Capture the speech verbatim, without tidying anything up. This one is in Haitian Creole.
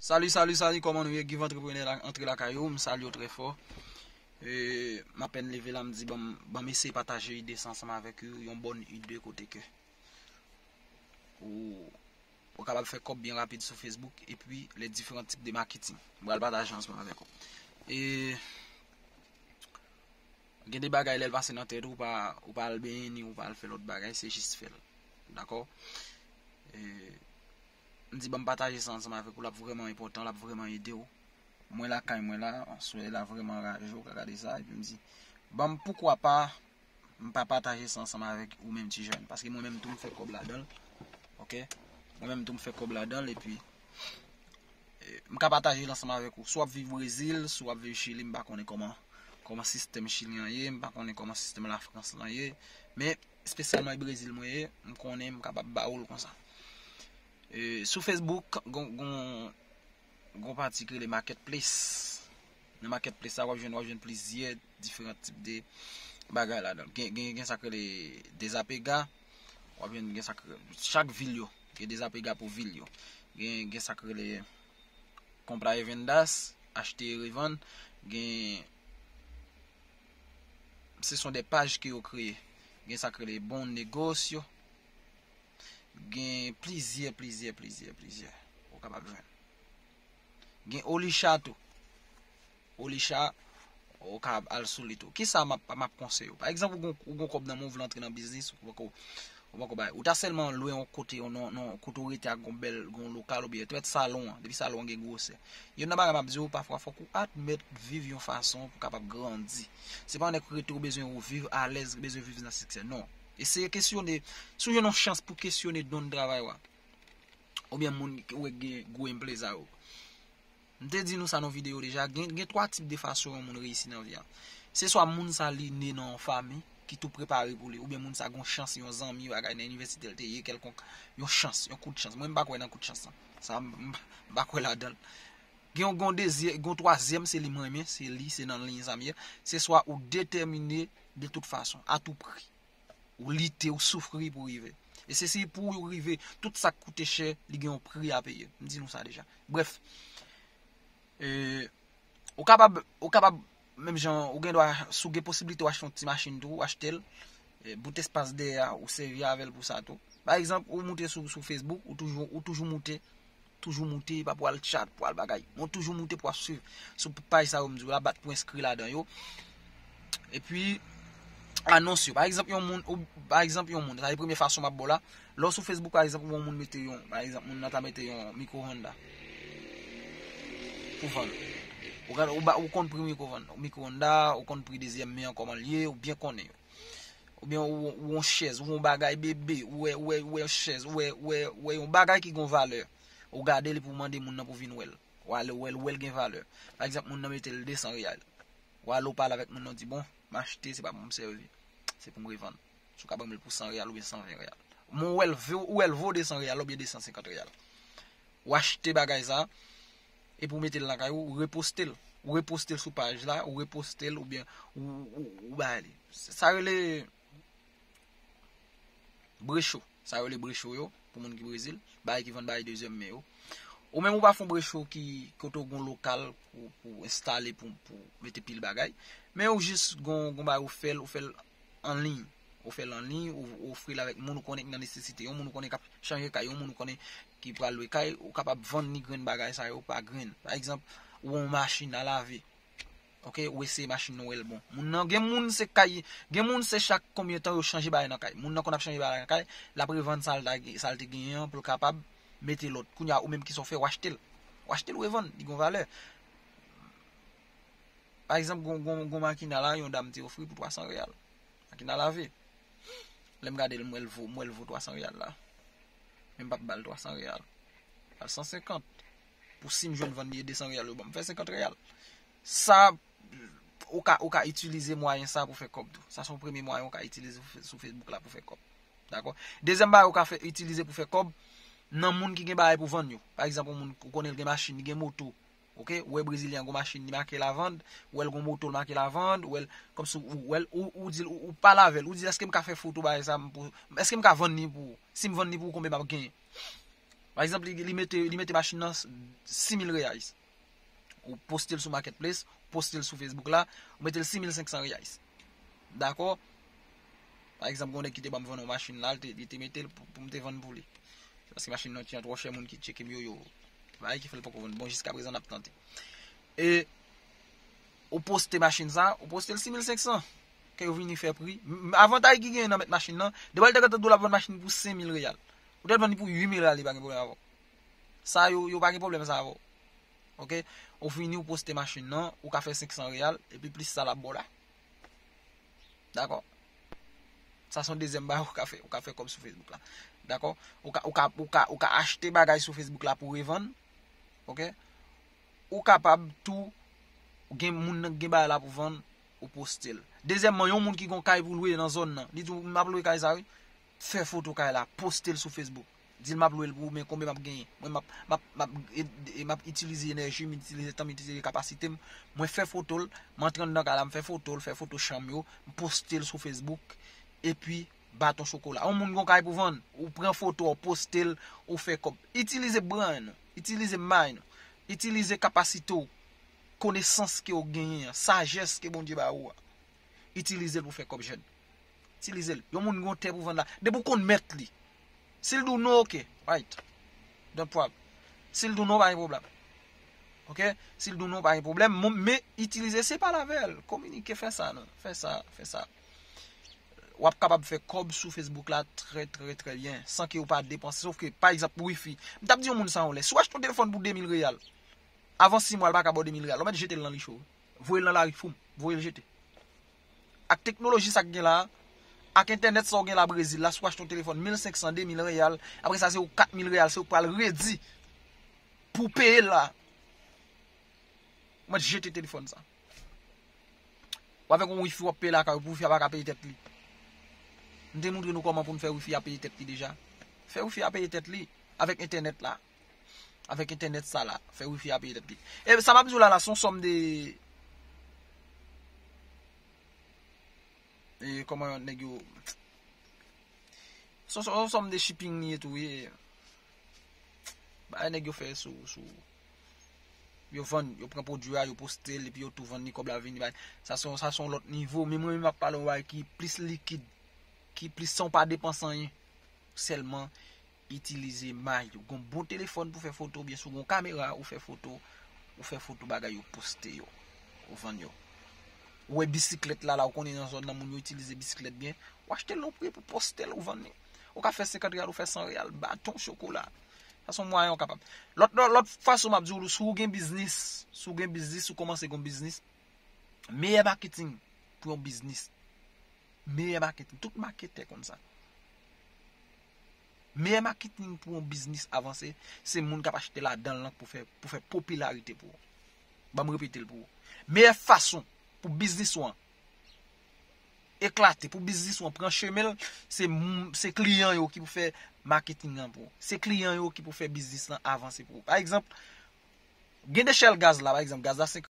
Salut, salut, salut, kòman nou ye? Give Entrepreneur la, antre lakay ou, m salye w trè fò. E, m apèn leve la, m di, ban m, ban m eseye pataje ide sa ansanm avèk ou, yon bòn ide kote ke ou, ou kapab fè kòb byen rapid sou Facebook, epi les différents types de marketing. M pral pataje ansanm avèk ou. E, gen de bagay lè l pase nan tèt ou, ou pa, ou pa al benyen ni ou pa al fè lòt bagay, se jis fè l. Dakò? E, m di ban m pataje sa ansanm avèk ou, l ap vrèman enpòtan, l ap vrèman ede w. Mwen lakay mwen la, solèy la vrèman raje, ou ka gade sa, epi m di, ban m poukwa pa, m pa pataje sa ansanm avèk ou menm ti jèn, paske mwen menm tou m fè kòb ladan l, oke? Mwen menm tou m fè kòb ladan l, epi e, m ka pataje l ansanm avèk ou. Si w ap viv Brezil, si w ap viv Chili, m pa konnen kòman, kòman sistèm Chili an ye, m pa konnen kòman sistèm Lafrans lan ye, men espesyalman e Brezil mwen ye, m konnen m kapab ba ou l konsa. E, sou Facebook, gon, gon, gon pati ki rele Marketplace. Nan Marketplace la, w ap jwenn, w ap jwenn plizyè diferan tip de bagay ladan l. Gen, gen, gen sa k rele Desapega, w ap jwenn gen sa k, chak vil yo, gen Desapega pou vil yo. Gen, gen sa k rele Compra y Vendas, achte e revann, gen, ce sont des pages ke yo kreye. Gen sa k rele Bon Negosyo, gen plizyè, plizyè, plizyè, plizyè. Ou kapab jwenn. Gen Olisha tou. Olisha, ou ka al sou li tou. Kisa m ap, m ap konseye w? Pa egzanp, ou gon, ou gon kòb nan men w, ou vle antre nan biznis, ou poko, ou poko bay. Ou ta sèlman lwe yon kote, yon, yon, yon kote ou rete ak gon bèl, gon lokal oubyen twèt salon an. Depi salon an gen gwosè. Youn nan bagay m ap di w, pafwa fòk ou admèt viv yon fason pou w kapab grandi. Se pa nèk rete ou bezwen ou viv alèz, ou bezwen viv nan siksè. Non. Eseye kesyone, si w jwenn yon chans pou kesyone don travay ou a. Oubyen moun ki wè gen gwo enpleza yo. M te di nou sa nan videyo deja, gen, gen twa tip de fason yon moun reyisi nan vi a. Se swa moun sa li ne nan yon fanmi ki tou prepare pou li, oubyen moun sa gon chans, yon zanmi, bagay nan inivèsite l te ye, kèlkonk, yon chans, yon kout chans. Mwen, m pa kwè nan kout chans lan. Sa, m, m, m pa kwè ladan l. Gen yon, gon dezyè-, gon twazyèm, se li m renmen, se li, se nan liy sa m ye. Se swa ou detèmine de tout fason, a tou pri. Ou lite, ou soufri pou w rive. E se si pou w rive, tout sa k koute chè, li gen yon pri a peye. M di nou sa deja. Brèf, e, ou kapab, ou kapab, menm jan, ou gen dwa, si w gen posiblite w achte yon ti machin tou, ou achte l. E, bout espas dèyè a, ou sèvi avè l pou sa tou. Pa egzanp, ou moute sou, sou Facebook, ou toujou, ou toujou moute, toujou moute, pa pou al chat, pou al bagay. Mwen toujou moute pou ap swiv sou paj sa yo, m di w la, bat pou enskri ladan yo. Epi, anons yo. Pa egzanp, yon moun, ou, pa egzanp, yon moun, sa se premye fason m ap ba w la. Lè w sou Facebook, pa egzanp, ou wè yon moun mete yon, pa egzanp, moun nan ta mete yon mikwo Honda pou vann. Ou, ka- ou, ba- ou konn pri mikwo vann, mikwo Honda, ou konn pri dezyèm men an kòman l ye, ou byen konnen yo. Oubyen ou, ou yon chèz, ou yon bagay bebe, ou wè, ou wè, ou wè yon chèz, ou wè, ou wè, ou wè yon bagay ki gon valè. Ou gade li pou w mande moun nan pou vin wè l. Ou ale, ou wè l, ou wè l gen valè. Pa egzanp, moun nan mete l desan reyal. Ou ale, ou pale avèk moun nan, ou di, bon, m achte, se pa pou m sèvi. Se pou m revann. Si w ka ban m li pou san reyal oubyen san ven reyal. Men ou wè l vo, ou wè l vo desan reyal oubyen desan senkant reyal. Ou achte bagay sa, epi ou mete l nan kay ou, ou reposte l. Ou reposte l sou paj la, ou reposte l oubyen ou, ou, ou bay li. Sa rele brecho. Sa yo rele brecho yo, pou moun ki Brezil. Bagay ki vann bagay dezyèm men yo. Ou menm ou pa fè yon brecho ki kote w gon lokal pou, pou enstale, pou, pou mete pil bagay. Men ou jis gon, gon bagay ou fè l, ou fè l an liy. Ou fè l an liy, ou, ou ofri l avèk moun ou konnen ki nan nesesite. Yon moun ou konnen k ap chanje kay, yon moun ou konnen ki pral lwe kay, ou kapab vann li grenn bagay sa yo pa grenn. Pa egzanp, ou yon machin a lave. Oke, ou eseye machin nan, ou wè l bon. Moun nan, gen moun se kay, gen moun se chak konbyen tan yo chanje bagay nan kay. Moun nan konn ap chanje bagay nan kay, l ap revann sa l ta gen, sa l te genyen an pou l kapab mete lòt. Kounye a, ou menm ki sa w fè, w achte l. Ou achte l, ou revann, li gon valè. Pa egzanp, gon, gon, gon makina la, yon dam te ofri pou twa san reyal. Makina lave. Lè m gade l, m wè l vo, m wè l vo twa san reyal la. Men m p ap ba l twa san reyal. Ba l san senkant. Pou si m jwenn vann li e desan reyal, yo ban m fè senkant reyal. Sa, ou ka, ou ka itilize mwayen sa pou fè kòb tou. Sa se yon premye mwayen ou ka itilize sou Fe- sou Facebook la pou fè kòb. Dakò? Dezyèm bagay ou ka fè, itilize pou fè kòb, nan moun ki gen bagay pou vann yo. Pa egzanp, yon moun ou konnen l gen machin, li gen moto. Oke? Ou wè Brezilyen an gon machin, li make la vente, ou wè l gon moto, l make la vente, ou wè l, kòmsi ou wè l, ou, ou di l, ou, ou pale avè l, ou di l, èske m ka fè foto bagay sa, m pou, èske m ka vann li pou ou? Si m vann li pou ou, konbyen m ap genyen? Pa egzanp, li, li mete, li mete machin nan sis mil reais. Ou poste l sou Marketplace, ou poste l sou Facebook la, ou mete l sis mil senk san reais. Dakò? Pa egzanp, gen yon nèg ki te ban m vann yon machin la, li te, li te mete l pou, pou m te vann pou li. Paske machin nan te twò chè, moun ki tcheke m yo, yo. Bagay ki fè l poko vann. Bon, jiskaprezan, n ap tante. E ou poste machin sa, ou poste l sis mil senk san. Ke yo vini fè pri. M- Avantay ki genyen nan mèt machin nan, depi l te gentan di w l ap vann machin pou senk mil real. Ou te vann li pou uit mil real, li pa gen pwoblèm avè w. Sa yo, yo pa gen pwoblèm sa avè w. Oke? Ou vini, ou poste machin nan, ou ka fè senk san real, epi plis sa l ap ba w la. Dakò? Sa se yon dezyèm bagay ou ka fè, ou ka fè kòb sou Facebook la. Dakò? Ou ka, ou ka, ou ka, ou ka achte bagay sou Facebook la pou revann. Oke? Ou kapab tou gen moun nan ki gen bagay la pou vann, ou poste l. Dezyèmman, yon moun ki gon kay pou lwe nan zòn nan, li di w, "M ap lwe kay sa wi." Fè foto kay la, poste l sou Facebook. Di l, "M ap lwe l pou ou, men konbyen m ap genyen? Mwen, m ap, m ap, m ap, e, e, m ap itilize enèji m, itilize tan m, itilize kapasite m. Mwen fè foto l, m antre anndan kay la, m fè foto l, fè foto chanm yo, m poste l sou Facebook, epi baton chokola." Yon moun gon kay pou vann, ou pran foto, ou poste l, ou fè kòb. Itilize brain nou, itilize mind nou, itilize kapasite w, konesans ke w genyen an, sajès ke Bondye ba ou a. Itilize l pou fè kòb, jèn. Itilize l. Yon moun gon tè pou vann la. Depi w konn mèt li. Si l di w non, oke. Right. Don't prob. Si l di w non, pa gen pwoblèm. Oke? Si l di w non, pa gen pwoblèm. Mon- Men itilize, se pale avè l. Kominike, fè sa, non. Fè sa, fè sa. W ap kapab fè kòb sou Facebook la trè, trè, trè byen, san ke w pa depanse. Sof ke, pa egzanp, wifi. M t ap di yon moun sa yon lè. Si w achte yon telefòn pou de mil real, avan sis mwa, l pa ka ba w de mil real. Ou mèt jete l nan li cho. Voye l nan lari, foum. Voye l jete. Ak teknoloji sa k gen la, ak entènèt sa w gen la Brezil la, si w achte yon telefòn mil senk san, de mil real, apre sa se yon kat mil real, se ou k pral redi pou w peye l la. Ou mèt jete telefòn sa. Ou avèk yon wifi w ap peye lakay ou, pou wifi a pa ka peye tèt li. M te montre nou kòman pou n fè wifi a peye tèt li deja. Fè wifi a peye tèt li avèk entènèt la. Avèk entènèt sa la, fè wifi a peye tèt li. E sa m ap di w la, la, se yon sòm de, e, kòman nèg yo, se yon, se yon sòm de shipping li ye tou, wi. Bagay nèg yo fè sou, sou, yo vann, yo pran pwodui a, yo poste l, epi yo tou vann li, kòb la vini, bay. Sa se yon, sa se yon lòt nivo. Men mwen menm m ap pale yon bagay ki plis likid, ki plis san w pa depanse anyen. Sèlman itilize may ou. Gon bon telefòn pou fè foto, oubyen si w gon kamera, ou fè foto, ou fè foto bagay yo, poste yo, ou vann yo. Ou wè bisiklèt la, la ou konnen nan zòn nan moun yo itilize bisiklèt byen, ou achte l nan pri pou poste l, ou vann li. Ou ka fè senkant real, ou fè san real, baton chokola. Sa se yon mwayen ou kapab. Lòt, lòt, lòt fason m ap di w, si w gen biznis, si w gen biznis, si w kòmanse gon biznis, meyè maketing pou yon biznis. Meyè maketing. Tout maketè konn sa. Meyè maketing pou yon biznis avanse, se moun k ap achte ladan l lan pou fè, pou fè popilarite pou ou. Ban m repete l pou ou. Meyè fason pou biznis ou an eklate, pou biznis ou an pran chemen l, se moun, se kliyan yo ki pou fè maketing lan pou ou. Se kliyan yo ki pou fè biznis lan avanse pou ou. Pa egzanp, gen de chèl gaz la, pa egzanp, gaz la se